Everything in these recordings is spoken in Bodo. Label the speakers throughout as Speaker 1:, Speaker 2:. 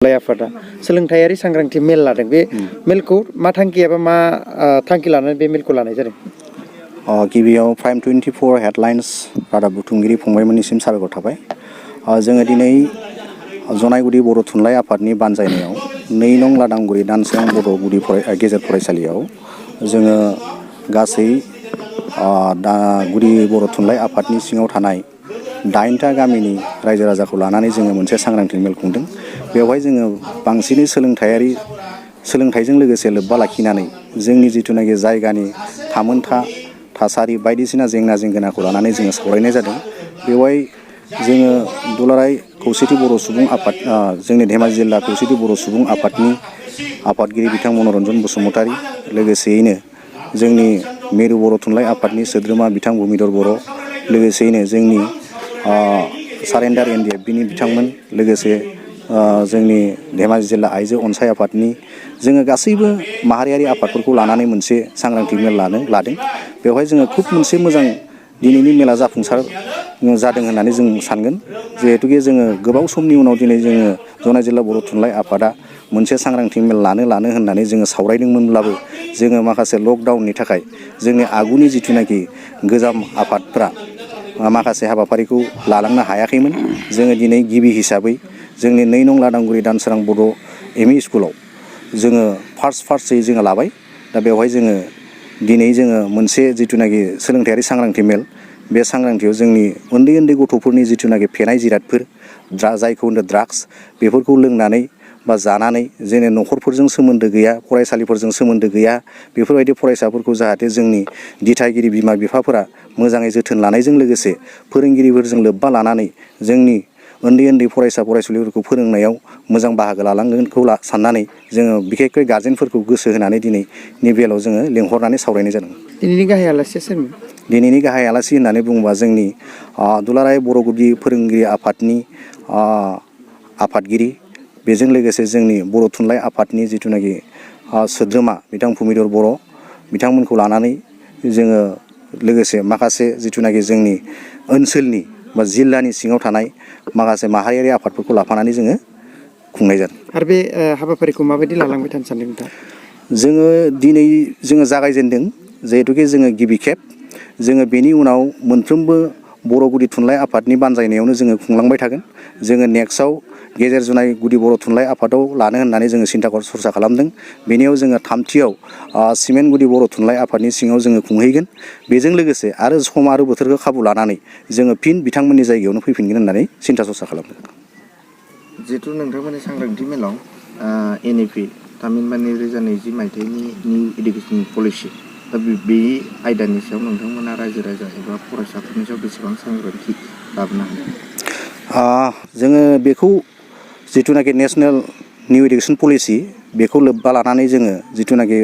Speaker 1: थुनलाइ आफादा सोलोंथायारि सांग्रांथि मेल लादों बे मेलखौ मा थांखि एबा मा थांखि लानानै बे मेलखौ लानाय जादों?
Speaker 2: गिबियाव प्राइम 24 हेडलाइन्स रादाब बुथुमगिरि फंबायमोननिसिम साबायखर थाबाय। जोङो दिनै जनायगुदि बर' थुनलाइ आफादनि बानजायनायाव 2 नं लादांगुरि दानसोरां बर' गेजेर फरायसालियाव जोङो गासै गुदि बर' थुनलाइ आफादनि सिङाव थानाय 8टा गामिनि रायजो राजाखौ लानानै जोङो मोनसे सांग्रांथि मेल खुंदों। बेवहाय जोङो बांसिनै सोलोंथाइजों लोगोसे लोब्बा लाखिनानै जोंनि जिथुनाखि जायगानि थामोनथा थासारि बायदिसिना जेंना जेंगोनाखौ लानानै जोङो सावरायनाय जादों। बेवहाय जोङो दुलाराय खौसेथि बर' सुबुं आफाद जोंनि धेमाजि जिल्ला खौसेथि बर' सुबुं आफादनि आफादगिरि बिथां मनरन्जन बसुमतारी, लोगोसेयैनो जोंनि मिरु बर' थुनलाइ आफादनि सोद्रोमा बिथां भुमिधर बर', लोगोसेयैनो जोंनि सारेन्डार NDFBनि बिथांमोन, लोगोसे जोंनि धेमाजि जिल्ला आइजो अनसाय आफादनि जोङो गासैबो माहारियारि आफादफोरखौ लानानै मोनसे सांग्रांथि मेल लादों। बेवहाय जोङो खुब मोनसे मोजां दिनैनि मेला जाफुंसार जादों होननानै जों सानगोन। जिहेतुके जोङो गोबाव समनि उनाव दिनै जोङो जनाय जिल्ला बर' थुनलाइ आफादा मोनसे सांग्रांथि मेल लानो होननानै जोङो सावरायदोंमोनब्लाबो जोङो माखासे लकडाउननि थाखाय जोंनि आगुनि जिथुनाखि गोजाम आफादफ्रा माखासे हाबाफारिखौ लालांनो हायाखैमोन। जोङो दिनै गिबि हिसाबै जोंनि 2 नं लादांगुरि दानसोरां बर' ME स्कुलाव जोङो फार्स्टयै जोङो लाबाय। दा बेवहाय जोङो दिनै जोङो मोनसे जिथुनाखि सोलोंथायारि सांग्रांथि मेल, बे सांग्रांथियाव जोंनि उन्दै गथ'फोरनि जिथुनाखि फेनाय जिरादफोर जायखौ होनो ड्राग्स, बेफोरखौ लोंनानै बा जानानै जोंनि न'खरफोरजों सोमोन्दो गैया, फरायसालिफोरजों सोमोन्दो गैया, बेफोरबायदि फरायसाफोरखौ जाहाथे जोंनि दिथागिरि बिमा बिफाफोरा मोजाङै जोथोन लानायजों लोगोसे फोरोंगिरिफोरजों लोब्बा लानानै जोंनि उन्दै फरायसा फरायसुलिफोरखौ फोरोंनायाव मोजां बाहागो लालांगोनखौ साननानै जोङो बिखेखकै गार्जेनफोरखौ गोसो होनानै दिनैनि बेलायाव जोङो लेंहरनानै सावरायनाय जादों।
Speaker 1: दिनैनि गाहाय आलासिया सोरमोन?
Speaker 2: दिनैनि गाहाय आलासि होननानै बुङोबा जोंनि दुलाराय बर' गुदि फोरोंगिरि आफादनि आफादगिरि, बेजों लोगोसे जोंनि बर' थुनलाइ आफादनि जिथुनाखि सोद्रोमा बिथां भुमिधर बर', बिथांमोनखौ लानानै जोङो लोगोसे माखासे जिथुनाखि जोंनि ओनसोलनि बा जिल्लानि सिङाव थानाय माखासे माहारियारि आफादफोरखौ लाफानानै जोङो खुंनाय जादों।
Speaker 1: आरो बे हाबाफारिखौ माबायदि लालांबाय थानो सानदों नोंथाङा?
Speaker 2: जोङो दिनै जागायजेनदों, जिहेतुके जोङो गिबि खेब। जोङो बेनि उनाव मोनफ्रोमबो बर' गुदि थुनलाइ आफादनि बानजायनायावनो जोङो खुंलांबाय थागोन। जोङो नेक्स्टआव गेजेर जनाय गुदि बर' थुनलाइ आफादाव लानो होननानै जोङो सिन्था सरसा खालामदों। बेनियाव जोङो थामथियाव सिमेन्ट गुदि बर' थुनलाइ आफादनि सिङाव जोङो खुंहैगोन। बेजों लोगोसे आरो सम आरो बोथोरखौ खाबु लानानै जोङो फिन बिथांमोननि जायगायावनो फैफिनगोन होननानै सिन्था सरसा खालामदों।
Speaker 3: जिहेतु नोंथांमोननि सांग्रांथि मेलाव NEP थामहिनबा 2020 मायथाइनि निउ इडुकेसन पलिसि, दा बे आयदानि सायाव नोंथांमोना रायजो राजा एबा फरायसाफोरनि सायाव बेसेबां सांग्रांथि लाबोनो हादों?
Speaker 2: जोङो बेखौ जिथुनाखि नेसनेल निउ इडुकेसन पलिसि, बेखौ लोब्बा लानानै जोङो जिथुनाखि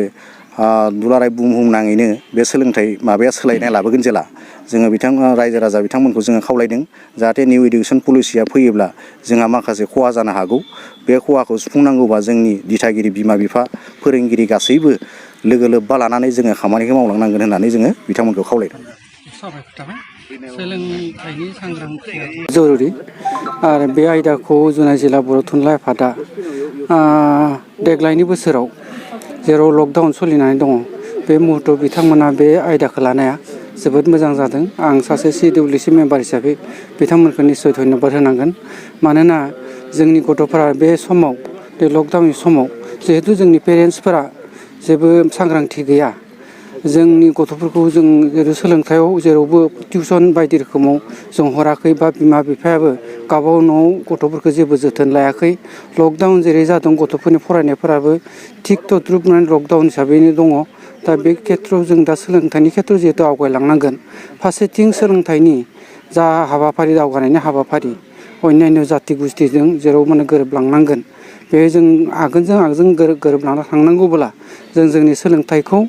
Speaker 2: दुलाराय बुहुमनाङैनो बे सोलोंथाइ माबाया सोलायनाय लाबोगोन जेला, जोङो रायजो राजा बिथांमोनखौ जोङो खावलायदों जाहाथे निउ इडुकेसन पलिसिया फैयोब्ला जोंहा माखासे खहा जानो हागौ। बे खहाखौ सुफुंनांगौबा जोंनि दिथागिरि बिमा बिफा फोरोंगिरि गासैबो लोगो लोब्बा लानानै जोङो खामानिखौ मावलांनांगोन होननानै जोङो बिथांमोनखौ खावलायदों।
Speaker 4: साबायखर थाबाय। सोलोंथाइनि सांग्रांथिया जरुरि आरो बे आयदाखौ जनाय जिल्ला बर' थुनलाइ आफादा देग्लायनि बोसोराव जेराव लकडाउन सोलिनानै दङ, बे मुहुर्तआव बिथांमोना बे आयदाखौ लानाया जोबोद मोजां जादों। आं सासे CWC मेम्बार हिसाबै बिथांमोनखौ निस्सय धन्यबाद होनांगोन। मानोना जोंनि गथ'फोरा बे समाव, बे लकडाउननि समाव जिहेथु जोंनि पेरेन्टसफोरा जेबो सांग्रांथि गैया, जोंनि गथ'फोरखौ जों सोलोंथायाव जेरावबो टिउसन बायदि रोखोमाव जों हराखै, बा बिमा बिफायाबो गावबागाव न'आव गथ'फोरखौ जेबो जोथोन लायाखै। लकडाउन जेरै जादों गथ'फोरनि फरायनायफोराबो थिग तद्रुबनानै लकडाउन हिसाबैनो दङ। दा बे खेथ्रआव जों दा सोलोंथाइनि खेथ्रआव जिहेतु आवगायलांनांगोन, फारसेथिं सोलोंथाइनि जा हाबाफारि, दावगानायनि हाबाफारि अन्यान्य जाथि गुस्थिजों जेराव गोरोबलांनांगोन। बे जों आगोलजों गोरोबलांना थांनांगौब्ला जों जोंनि सोलोंथाइखौ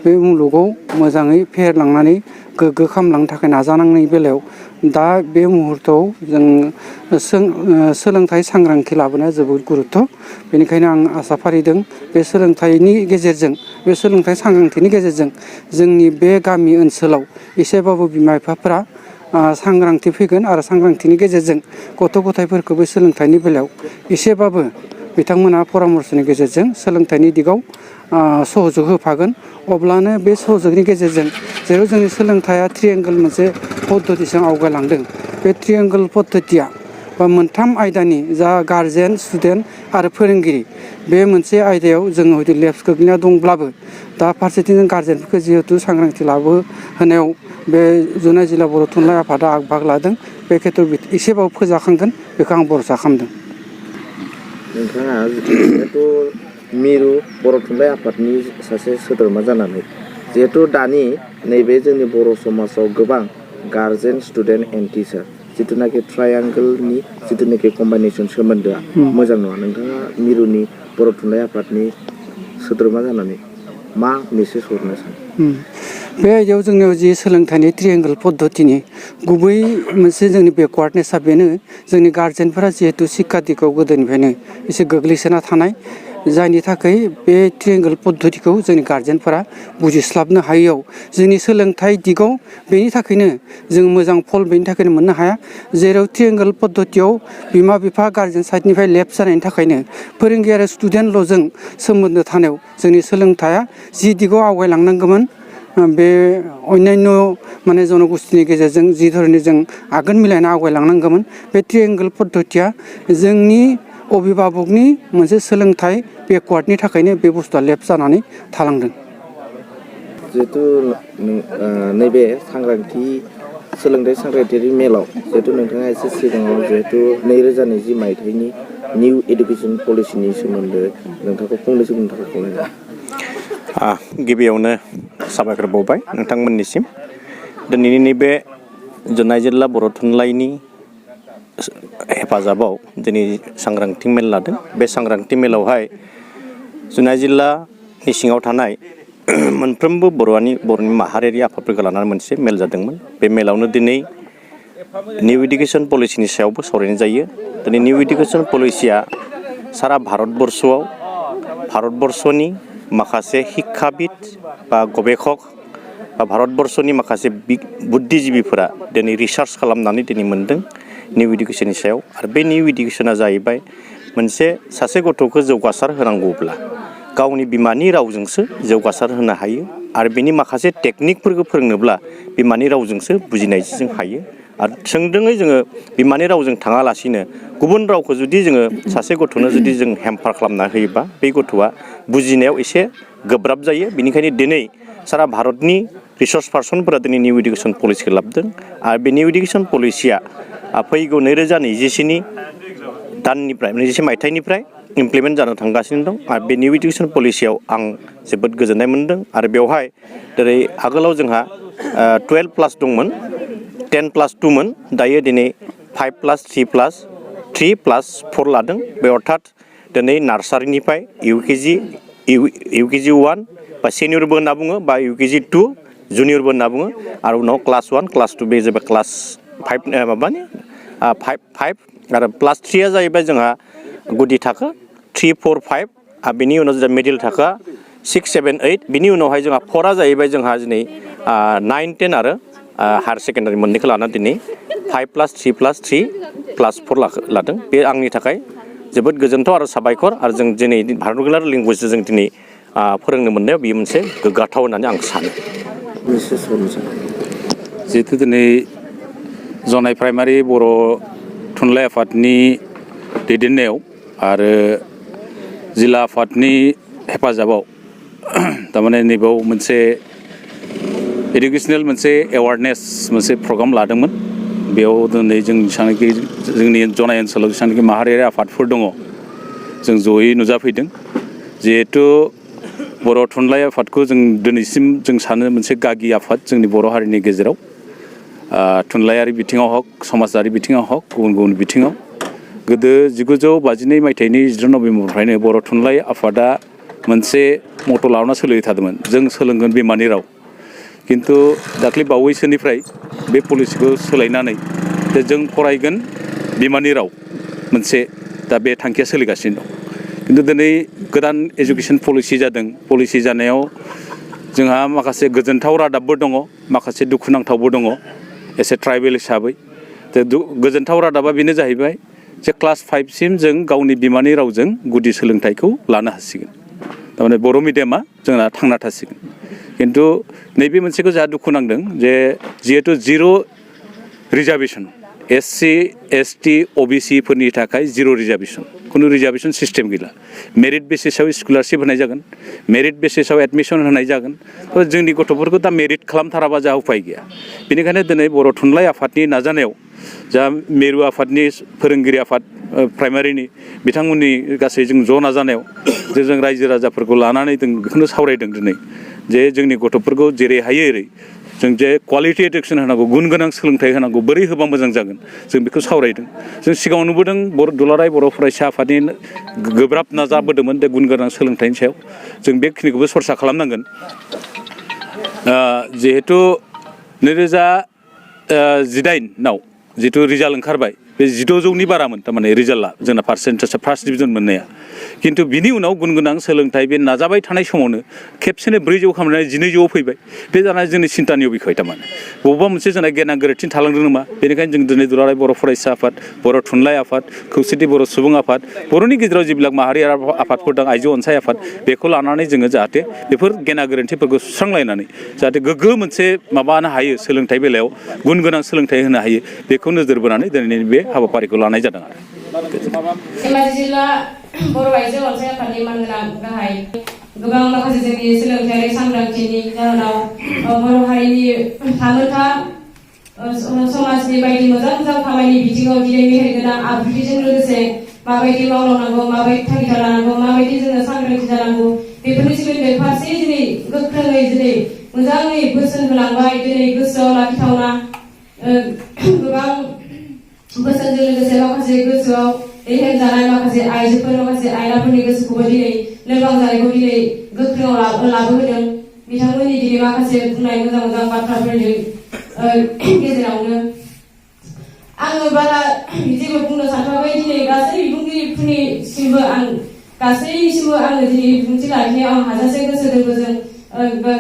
Speaker 4: बे मुलुगाव मोजाङै फेहेरलांनानै गोग्गो खालामलांनो थाखाय नाजानांनायनि बेलायाव दा बे मुहुर्तआव जों सोलोंथाइ सांग्रांथि लाबोनाया जोबोद गुरुत्त'। बेनिखायनो आं आसा फारिदों बे सोलोंथाइनि गेजेरजों, बे सोलोंथाइ सांग्रांथिनि गेजेरजों जोंनि बे गामि ओनसोलाव एसेबाबो बिमा बिफाफोरा सांग्रांथि फैगोन आरो सांग्रांथिनि गेजेरजों गथ' गथायफोरखौबो सोलोंथाइनि बेलायाव एसेबाबो बिथांमोना परामर्शनि गेजेरजों सोलोंथाइनि दिगाव सहयोग होफागोन अब्लानो बे सहयोगनि गेजेरजों जेराव जोंनि सोलोंथाइया ट्रिएंगल मोनसे पद्धतिजों आवगायलांदों बे ट्रिएंगल पद्धतिया बा मोनथाम आयदानि जा गारजेन स्टुडेन्ट आरो फोरोंगिरि बे मोनसे आयदायाव जोङो हयथ' लेप्स गोग्लैना दंब्लाबो दा फारसेथिं जों गारजेनफोरखौ जिहेथु सांग्रांथि लाबोहोनायाव बे जनाय जिल्ला बर' थुनलाइ आफादा आगबाग लादों बे खेथ्रआव एसेबाबो फोजाखांगोन बेखौ आं भरसा खालामदों।
Speaker 3: नोंथाङा जिहेथु मिरु बर' थुनलाइ आफादनि सासे सोद्रोमा जानानै जिहेथु दानि नैबे जोंनि बर' समाजाव गोबां गार्जेन स्टुडेन्ट एन्ड टिचार जिथुनाखि ट्रायांगोलनि जिथुनाखि कम्बाइनेसन सोमोन्दोआ मोजां नङा नोंथाङा मिरुनि बर' थुनलाइ आफादनि सोद्रोमा जानानै मा मेसेज हरनो सानो?
Speaker 4: बे आयदायाव जोंनियाव जि सोलोंथाइनि ट्रिएंगल पद्धतिनि गुबै मोनसे जोंनि बेकवार्डनेसा बेनो जोंनि गार्जेनफोरा जिहेतु शिक्षा दिगाव गोदोनिफ्रायनो एसे गोग्लैसोना थानाय जायनि थाखाय बे ट्रिएंगल पद्धतिखौ जोंनि गार्जेनफोरा बुजिस्लाबनो हायैयाव जोंनि सोलोंथाइ दिगाव बेनि थाखायनो जों मोजां फल बेनि थाखायनो मोननो हाया जेराव ट्रिएंगल पद्धतियाव बिमा बिफा गार्जेन साइडनिफ्राय लेफ्ट जानायनि थाखायनो फोरोंगिरि आरो स्टुडेन्टल'जों सोमोन्दो थानायाव जोंनि सोलोंथाइया जि दिगाव आवगायलांनांगौमोन बे अन्यान्य माने जनगोष्ठीनि गेजेरजों जि धरनि जों आगान मिलायना आवगायलांनांगौमोन बे ट्रिएंगल पद्धतिया जोंनि अभिभाबकनि मोनसे सोलोंथाइ बेकवार्डनि थाखायनो बे बुस्थुआ लेफ्ट जानानै थालांदों।
Speaker 3: जिहेतु नैबे सोलोंथाइ सांग्रांथियारि मेलाव जिहेतु नोंथाङा एसे सिगाङाव जिहेतु 2020 मायथाइनि निउ इडुकेसन पलिसिनि सोमोन्दै नोंथांखौ फंनैसो बुंनो थाखाय खावलायदों।
Speaker 2: गिबियावनो साबायखर बावबाय नोंथांमोननिसिम दिनैनि नैबे जनाय जिल्ला बर' थुनलाइनि हेफाजाबाव दिनै सांग्रांथि मेल लादों बे सांग्रांथि मेलावहाय जनाय जिल्लानि सिङाव थानाय मोनफ्रोमबो बर'नि माहारियारि आफादफोरखौ लानानै मोनसे मेल जादोंमोन बे मेलावनो दिनै निउ इडुकेसन पलिसिनि सायावबो सावरायनाय जायो दिनै निउ इडुकेसन पलिसिया सारा भारतबर्षनि माखासे शिक्षाबिद बा गबेखक बा भारतबर्षनि माखासे बुद्धिजिबिफोरा दिनै रिसार्च खालामनानै दिनै मोनदों निउ इडुकेसननि सायाव आरो बे निउ इडुकेसना जाहैबाय मोनसे सासे गथ'खौ जौगासार होनांगौब्ला गावनि बिमानि रावजोंसो जौगासार होनो हायो आरो बेनि माखासे टेकनिकफोरखौ फोरोंनोब्ला बिमानि रावजोंसो बुजिनायजों हायो आरो थोंजोङै जोङो बिमानि रावजों थाङालासिनो गुबुन रावखौ जुदि जोङो सासे गथ'नो जुदि जों हेम्पार खालामना होयोबा बे गथ'आ बुजिनायाव एसे गोब्राब जायो बेनिखायनो दिनै सारा भारतनि रिसर्स पार्सनफोरा दिनै निउ इडुकेसन पलिसिखौ लाबोदों आरो बे निउ इडुकेसन पलिसिया फैगौ 2020 दाननिफ्राय मायथाइनिफ्राय इमप्लिमेन्ट जानो थांगासिनो दं आरो बे निउ इडुकेसन पलिसियाव आं जोबोद गोजोननाय मोनदों आरो बेवहाय जेरै आगोलाव जोंहा 12 प्लास दंमोन 10 प्लास 2 मोन दायो दिनै 5 प्लास 3 प्लास 4 लादों बे अर्थात दिनै नार्सारिनिफ्राय इउकेजि 1 बा सेनियरबो होनना बुङो बा इउकेजि 2 जुनियरबो होनना बुङो आरो उनाव क्लास 1 क्लास 2 बे जाबाय क्लास 5 आरो प्लास 3 जाहैबाय जोंहा गुदि थाखो 3, 4, 5 आरो बेनि उनाव जोंहा मिडिल थाखोआ 6, 7, 8 बिनि उनावहाय जोंहा 4आ जाहैबाय जोंहा दिनै 9, 10 आरो हायार सेकेन्डारि मोननैखौ लानानै दिनै 5 प्लास 3 प्लास 3 प्लास 4 लादों बे आंनि थाखाय जोबोद गोजोनथाव आरो साबायखर आरो जों दिनै भारत लेंगुवेजजों जों दिनै फोरोंनो मोननायाव बेयो मोनसे गोग्गाथाव होननानै आं सानो।
Speaker 5: जिहेतु दिनै जनाय प्राइमारि बर' थुनलाइ आफादनि दैदेननायाव आरो जिल्ला आफादनि हेफाजाबाव थारमाने नैबेयाव मोनसे इडुकेसनेल मोनसे एवारनेस मोनसे प्रग्राम लादोंमोन बेयाव दिनै जोंनि जनाय ओनसोलाव जेसेबांनाखि माहारियारि आफादफोर दङ जों जयै नुजाफैदों जिहेथु बर' थुनलाइ आफादखौ जों दिनैसिम जों सानो मोनसे गागि आफाद जोंनि बर' हारिनि गेजेराव थुनलाइयारि बिथिङाव हक समाजारि बिथिङाव हक गुबुन गुबुन बिथिङाव गोदो 1952 मायथाइनि 14 नभेम्बरनिफ्रायनो बर' थुनलाइ आफादा मोनसे मट' लाना सोलिबाय थादोंमोन जों सोलोंगोन बिमानि राव किन्तु दाख्लै बावैसोनिफ्राय बे पलिसिखौ सोलायनानै जों फरायगोन बिमानि राव मोनसे दा बे थांखिया सोलिगासिनो दं किन्तु दिनै गोदान एजुकेसन पलिसि जादों पलिसि जानायाव जोंहा माखासे गोजोनथाव रादाबबो दङ माखासे दुखुनांथावबो दङ एसे ट्राइबेल हिसाबै गोजोनथाव रादाबा बेनो जाहैबाय जे क्लास 5 सिम जों गावनि बिमानि रावजों गुदि सोलोंथाइखौ लानो हासिगोन थारमाने बर' मिडियामा जोंना थांना थासिगोन खिन्थु नैबे मोनसेखौ जोंहा दुखु नांदों जे जिहेतु जिर' रिजार्भेसन SC ST OBC फोरनि थाखाय जिर' रिजार्भेसन खुनु रिजार्भेसन सिस्टेम गैला मेरिट बेसिसाव स्कलारशिप होनाय जागोन मेरिट बेसिसाव एडमिसन होनाय जागोन जोंनि गथ'फोरखौ दा मेरिट खालामथाराबा जोंहा उफाय गैया बेनिखायनो दिनै बर' थुनलाइ आफादनि नाजानायाव जा मिरु आफादनि फोरोंगिरि आफाद प्राइमारिनि बिथांमोननि गासै जों ज' नाजानायाव जे जों रायजो राजाफोरखौ लानानै जों बेखौनो सावरायदों दिनै जे जोंनि गथ'फोरखौ जेरै हायो एरै जों जे क्वालिटि एडुकेसन होनांगौ गुन गोनां सोलोंथाइ होनांगौ बोरै होबा मोजां जागोन जों बेखौ सावरायदों जों सिगाङाव नुबोदों दुलाराय बर' फरायसा आफादनि गोब्राब नाजाबोदोंमोन बे गुन गोनां सोलोंथाइनि सायाव जों बेखिनिखौबो सरसा खालामनांगोन जिहेतु 2018 जितु रिजाल्ट ओंखारबाय बे 1600नि बारामोन थारमाने रिजाल्टआ जोंना पार्सेन्टेजआ फार्स्ट डिभिजन मोननाया खिन्थु बिनि उनाव गुन गोनां सोलोंथाइ बे नाजाबाय थानाय समावनो खेबसेनो 400 खालामनानै 1200 फैबाय बे जानाय जोंनि सिन्तानि बिखय थारमाने बबेबा मोनसे जोंना गेना गोरोन्थि थालांदों नामा बेनिखायनो जों दिनै दुलाराय बर' फरायसा आफाद बर' थुनलाइ आफाद खौसेथि बर' सुबुं आफाद बर'नि गेजेराव जिबिलाक माहारियारि आफादफोर दं आइजो अनसाय आफाद बेखौ लानानै जोङो जाहाथे बेफोर गेना गोरोन्थिफोरखौ सुस्रांलायनानै जाहाथे गोग्गो मोनसे माबानो हायो सोलोंथाइ बेलायाव गुन गोनां सोलोंथाइ होनो हायो बेखौ नोजोर बोनानै दिनैनि बे हाबाफारिखौ लानाय जादों आरो
Speaker 6: धेमाजि जिल्ला बर' आइजो अनसाय आफादनि मानगोनां गाहाय गोबां माखासे जोंनि सोलोंथायारि सांग्रांथिनि जाहोनाव बर' हारिनि थामोनथा समाजनि बायदि मोजां मोजां खामानि बिथिङाव दिनै मेहेरगोनां आब्रुथिजों लोगोसे माबायदि मावलांनांगौ माबायदि थांखि लानांगौ माबायदि जोङो सांग्रांथि जानांगौ बेफोरनि सोमोन्दै फारसे दिनै गोख्रोङै दिनै मोजाङै बोसोन होलांबाय दिनै गोसोआव लाखिथावना गोबां बोसोनजों लोगोसे माखासे गोसोआव हेंजानाय माखासे आइजोफोर माखासे आइलाफोरनि गोसोखौबो दिनै लोरबां जानायखौ दिनै गोख्रोङाव लाबोहोदों बिथांमोननि दिनै माखासे बुंनाय मोजां मोजां बाथ्राफोरनि गेजेरावनो आङो बारा जेबो बुंनो सानथ'वाखै दिनै गासै बिबुंगिरिफोरनिसिमबो गासैनिसिमबो आङो दिनै बिबुंथि लाखिनायाव आं हाजासे गोसो गोरबोजों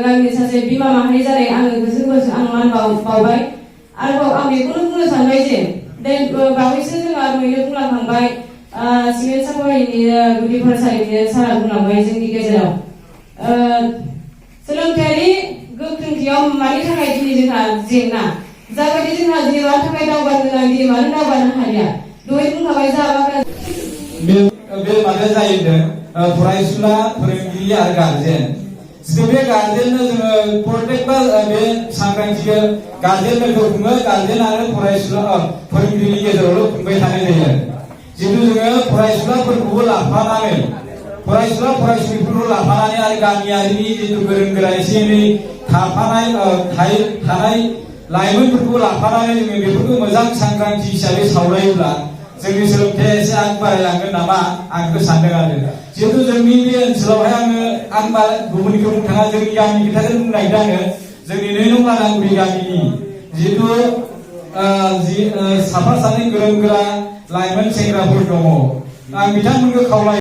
Speaker 6: गामिनि सासे बिमा माहारि जानाय आङो गोसो गोरबोजों आं मान बावबाय आरोबाव आं बेखौनो बुंनो सानबाय जे बावैसो जोंहा दहायनो बुंलांखांबाय सिमेन्ट सापरिनि गुदि फरायसालिनि सारा बुंलांबाय जोंनि गेजेराव सोलोंथायारि गोख्रोंथियाव मानि थाखाय दिनै जोंहा जेंना जाबायदि जोंहा दिनै मानि थाखाय दावगानो गोनां दिनै मानो दावगानो हालिया दहाय बुंखाबाय जाबाय
Speaker 7: बे माने जाहैदों फरायसुला फोरोंगिरि आरो गार्जेन जितु बे गार्जेननो जोङो प्रत्येकबा बे सांग्रांथिखौ गार्जेन मेलखौ खुङो गार्जेन आरो फरायसुला फोरोंगिरिनि गेजेरावल' खुंबाय थानाय जायो जितु जोङो फरायसुलाफोरखौबो लाफानानै फरायसुला फरायसुलिफोरखौ लाफानानै आरो गामियारिनि जितु गोरों गोरा एसे एनै थानाय लाइमोनफोरखौ लाफानानै जोङो बेफोरखौ मोजां सांग्रांथि हिसाबै सावरायोब्ला जोंनि सोलोंथाया एसे आग बारायलांगोन नामा आं बेखौ सानदों आरो जिहेतु जोंनि बे ओनसोलावहाय आं गुबुननिखौ बुंनो थाङा जोंनि गामिनि खोथाखौ बुंनो नागिरदों आङो जोंनि 2 नं लादांगुरि गामिनि जिहेतु साफा सानै गोरों गोरा लाइमोन सेंग्राफोर दङ आं बिथांमोनखौ खावलाय